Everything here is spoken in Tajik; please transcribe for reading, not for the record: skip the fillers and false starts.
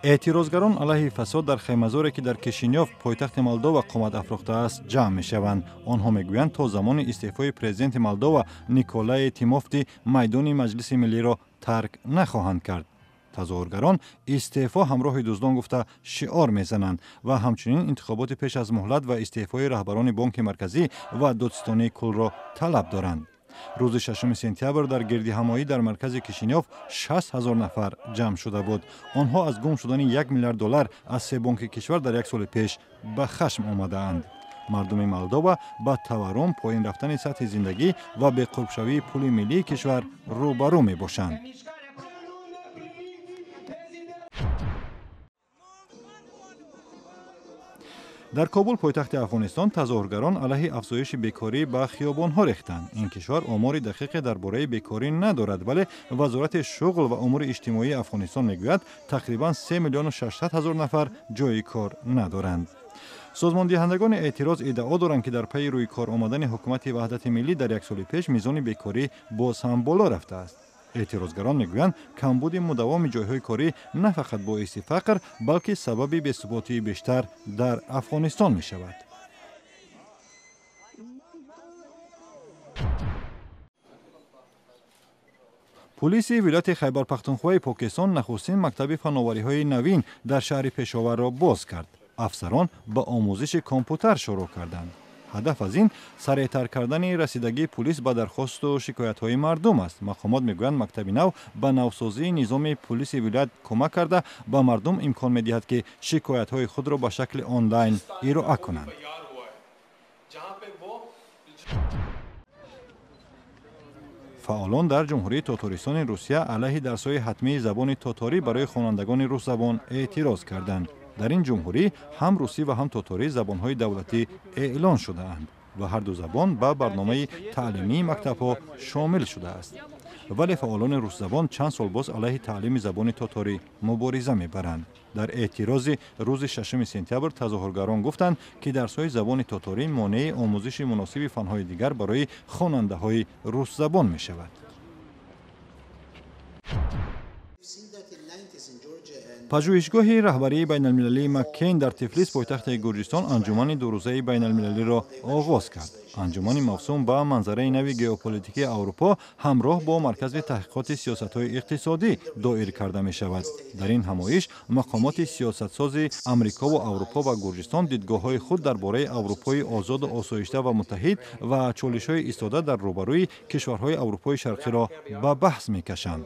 Эътирозгарон алайҳи фасод дар хаймазоре, ки дар Кишинёв, пойтахти Молдова, қомат афрохтааст, ҷамъ мешаванд. Онҳо мегӯянд, то замони истеъфои президенти Молдова Николае Тимофти майдони Маҷлиси миллиро тарк нахоҳанд кард. Тазоҳургарон «Истеъфо ҳамроҳи дуздон» гуфта шиор мезананд ва ҳамчунин интихоботи пеш аз муҳлат ва истеъфои раҳбарони Бонки Марказӣ ва Додситонии куллро талаб доранд. Рӯзи 6 сентябр дар гирдиҳамоӣ дар маркази Кишинёв 60 000 нафар ҷамъ шуда буд. Онҳо аз гум шудани 1 миллиард доллар аз се бонки кишвар дар як соли пеш ба хашм омадаанд. Мардуми Молдова ба таваррум, поин рафтани сатҳи зиндагӣ ва беқурбшавии пули миллии кишвар рӯбарӯ мебошанд. Дар Кобул, пойтахти Афғонистон, тазоҳургарон алайҳи афзоиши бекорӣ ба хиёбонҳо рехтанд. Ин кишвар омори дақиқе дар бораи бекорӣ надорад, вале Вазорати шуғл ва умури иҷтимоии Афғонистон мегӯяд, тақрибан 3 миллиону 600 ҳазор нафар ҷойи кор надоранд. Созмондиҳандагони эътироз иддао доранд, ки дар пайи рӯи кор омадани ҳукумати ваҳдати миллӣ дар як соли пеш мизони бекорӣ боз ҳам боло рафтааст. Эътирозгарон мегӯянд, камбуди мудавоми ҷойҳои корӣ на фақат боиси фақр, балки сабаби бесуботии бештар дар Афғонистон мешавад. Пулиси вилояти Хайбарпахтунхваи Покистон нахустин мактаби фановариҳои навин дар шаҳри Пешоварро боз кард. Афсарон ба омӯзиши компютар шурӯъ карданд. Ҳадаф аз ин сареътар кардани расидагии пулис ба дархосту шикоятҳои мардум аст. Мақомот мегӯянд, мактаби нав ба навсозии низоми пулиси вилоят кӯмак карда, ба мардум имкон медиҳад, ки шикоятҳои худро ба шакли онлайн ироа кунанд. Фаъолон дар Ҷумҳурии Тотористони Русия алайҳи дарсҳои ҳатмии забони тоторӣ барои хонандагони русзабон эътироз карданд. Дар ин ҷумҳурӣ ҳам русӣ ва ҳам тоторӣ забонҳои давлатӣ эълон шудаанд ва ҳарду забон ба барномаи таълимии мактабҳо шомил шудааст, вале фаъолони русзабон чанд сол боз алайҳи таълими забони тоторӣ мубориза мебаранд. Дар эътирози рӯзи 6 сентябр тазоҳургарон гуфтанд, ки дарсҳои забони тоторӣ монеи омӯзиши муносиби фанҳои дигар барои хонандаҳои русзабон мешавад. Пажӯҳишгоҳи раҳбарии байналмилалии Маккейн дар Тифлис, пойтахти Гурҷистон, анҷумани дурӯзаи байналмилалиро оғоз кард. Анҷумани мавсум ба манзараи нави геополитикии Аврупо ҳамроҳ бо Маркази таҳқиқоти сиёсатҳои иқтисодӣ доир карда мешавад. Дар ин ҳамоиш мақомоти сиёсатсози Амрикову Аврупо ва Гурҷистон дидгоҳҳои худ дар бораи Аврупои озоду осоишта ва муттаҳид ва чолишҳои истода дар рӯбарӯи кишварҳои Аврупои Шарқиро ба баҳс мекашанд.